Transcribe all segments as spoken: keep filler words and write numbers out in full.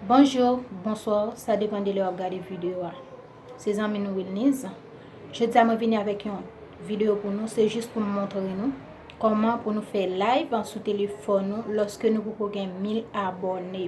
Bonjou, bonswa, sa depann de lè w ap gade videyo a. Se zanmi nou Wilniz. Jodi a mwen vini avèk yon videyo pou nou, se jis pou m montre nou kòman pou nou fè live sou telefòn nou lòske nou poko gen mil abòne.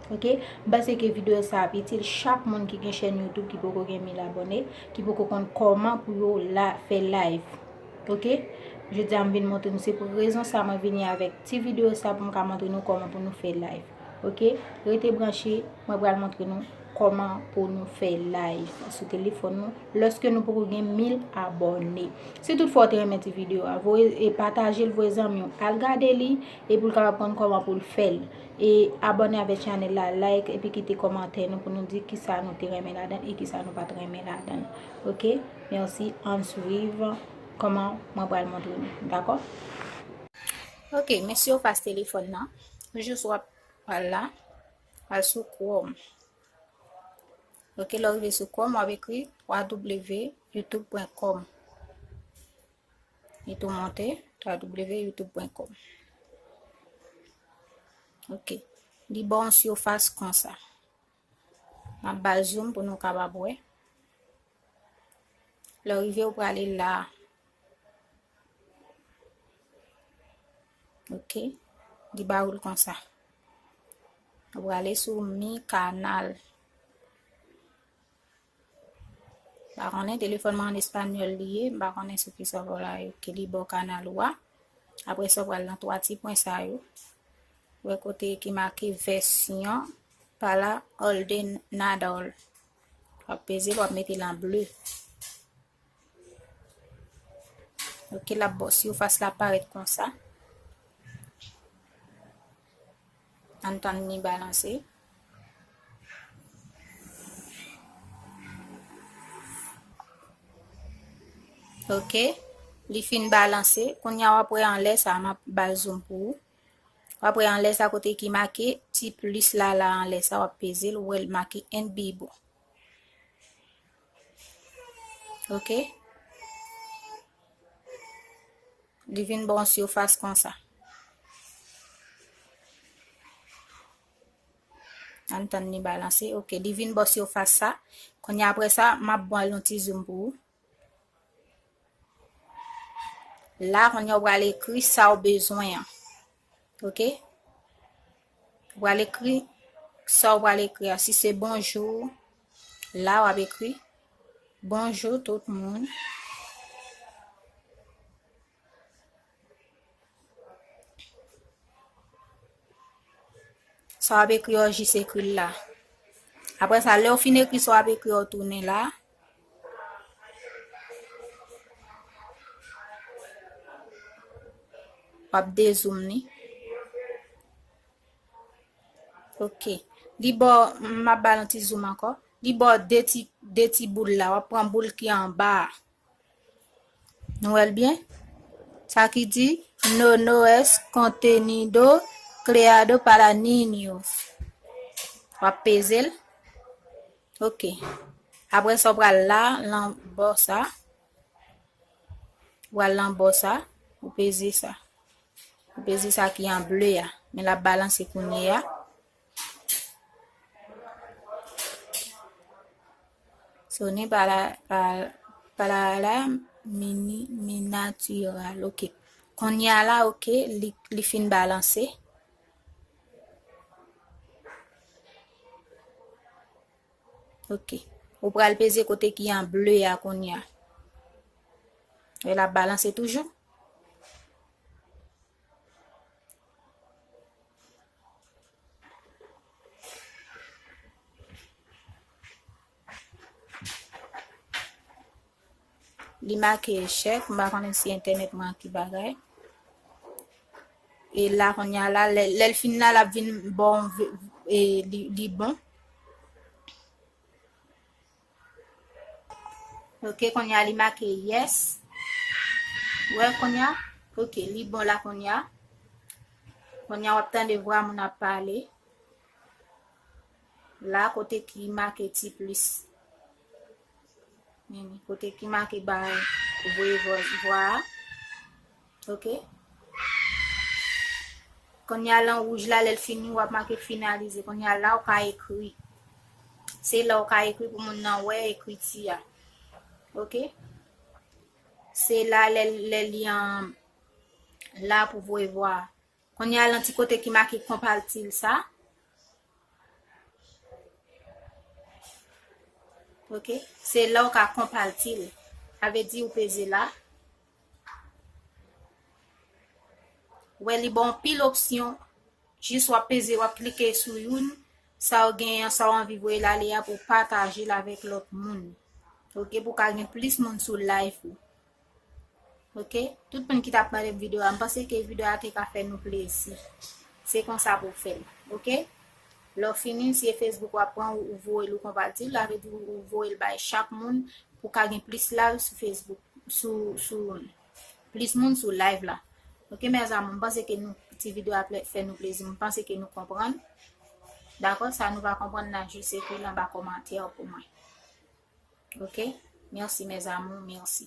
Oke? M panse ke videyo sa ap itil chak moun ki gen chèn YouTube ki poko gen mil abòne, ki poko konn kòman pou yo la, fè live. Oke? Jodi a m vin montre nou, se pou rezon sa mwen vini avèk ti videyo sa pou m ka montre nou kòman pou nou fè live. Oke? Rete branche, mwen pral montre nou kòman pou nou fè live sou telefòn nou lòske nou poko gen mil abòne. Si toutfwa w te renmen ti videyo a, voye, e pataje l, voye zanmi w al gade li, epi l kapab konn kòman pou l fè l. E abòne avèk chanèl la, like, epi kite kòmantè nou pou nou di kisa nou te renmen ladan e kisa nou pa t renmen ladan. Oke? Mèsi, ann swiv kòman mwen pral montre nou. Dakò? Oke, men sifas telefòn nan. Jis w ap al la, al sou Chrome. Oke, lè w rive sou Chrome, w ap ekri w w w youtube pwen com. Li tou monte, w w w youtube pwen com. Oke, li ba w yon sifas konsa. M ap ba l zoom pou nou kapab wè. Lè w rive, ou prale la. Oke. Li ba ou l konsa. Ou prale sou mi kanal. M pa konnen, telefòn mwen an espanyòl li ye. M pa konnen sou ki sèvè w la ke li ba w kanal ou a. Apre sa, w pral nan twa ti pwen sa yo. Ou wè kote ki make version para ordenador. W ap peze l, w ap mete l an ble. Oke, l ap ba w sifas la parèt konsa. Ann tann li balanse. Oke, li fin balanse. Kounye a w ap wè anlè sa, m ap ba l zoom pou ou. W ap wè anlè sa kote ki make ti plis la, la anlè sa, w ap peze l, ou wè l make N B bo. Oke? Li vin ba w yon sifas konsa. Ann tann li balanse. Oke, li vin ba w sifas sa. Kounye a apre sa, m ap ba l yon ti zoom pou ou. La, kounye a w pral ekri sa w bezwen an. Oke? Ou pral ekri sa w pral ekri a. Si se bonjou, la w ap ekri bonjou tout moun. Sa w ap ekri, w jis ekri l la. Apre sa, lè w fin ekri sa w ap ekri, w tounen la. W ap dezoom li. Oke. Li ba w, m ap ba l yon ti zoom ankò. Li ba w de ti, de ti boul la. W ap pran boul ki anba a. Nou wè l byen? Sa ki di, "No, no es contenido creado para niños." W ap peze l. Oke. Apre sa, w pral la, lan bò sa. W pral lan bò sa. Ou peze sa. Ou peze sa ki an ble a. Men l ap balanse kounye a. Sone pa la, pa, pa la, la, mini, minatiral. Oke. Kounye a la, oke, li, li fin balanse. Oke. Ou pral peze kote ki an ble a kounye a. E l ap balanse toujou. Li make echèk, m pa konnen si entènèt mwen an ki bagay. E la, kounye a la, lè, lè l fin la, l ap vin bon, e, li, li bon. Oke, kounye a li make yes. Wè kounye a? Oke, li bon la kounye a. Kounye a w ap tande vwa moun ap pale. La kote ki make ti plis. Men kote ki make bay voye vwa, vwa a. Oke. Kounye a lan wouj la, lè l fini, w ap make finalize. Kounye a la, ou ka ekri. Se la ou ka ekri pou moun nan wè ekriti a. Ok? Se la lè, lè li an la pou voye vwa. Kounye a lan ti kote ki make konpatil sa. Ok? Se la ou ka konpatil. Sa vle di ou peze la. Ou wè li ba w anpil opsyon. Jis w ap peze, w ap klike sou youn. Sa w genyen, sa w anvi voye l ale a pou w pataje l avèk lòt moun. Ok? Pou w ka gen plis moun sou live ou. Ok? Tout moun ki t ap gade videyo a, m panse ke videyo a te ka fè nou plezi. Se konsa pou w fè l. Ok? Lè w fini, si e Facebook w ap pran, ou, ou voye l, ou konpatil, sa vle di ou, ou voye l bay chak moun pou ka gen plis live sou Facebook, sou, sou plis moun sou live la. Ok, mes amours, m panse ke nou, ti videyo a ple-, fè nou plezi. M panse ke nou konprann. Dakò, sa nou pa konprann, n a jis ekri l anba kòmantè pou mwen. Ok? Mèsi, mes amours, mèsi.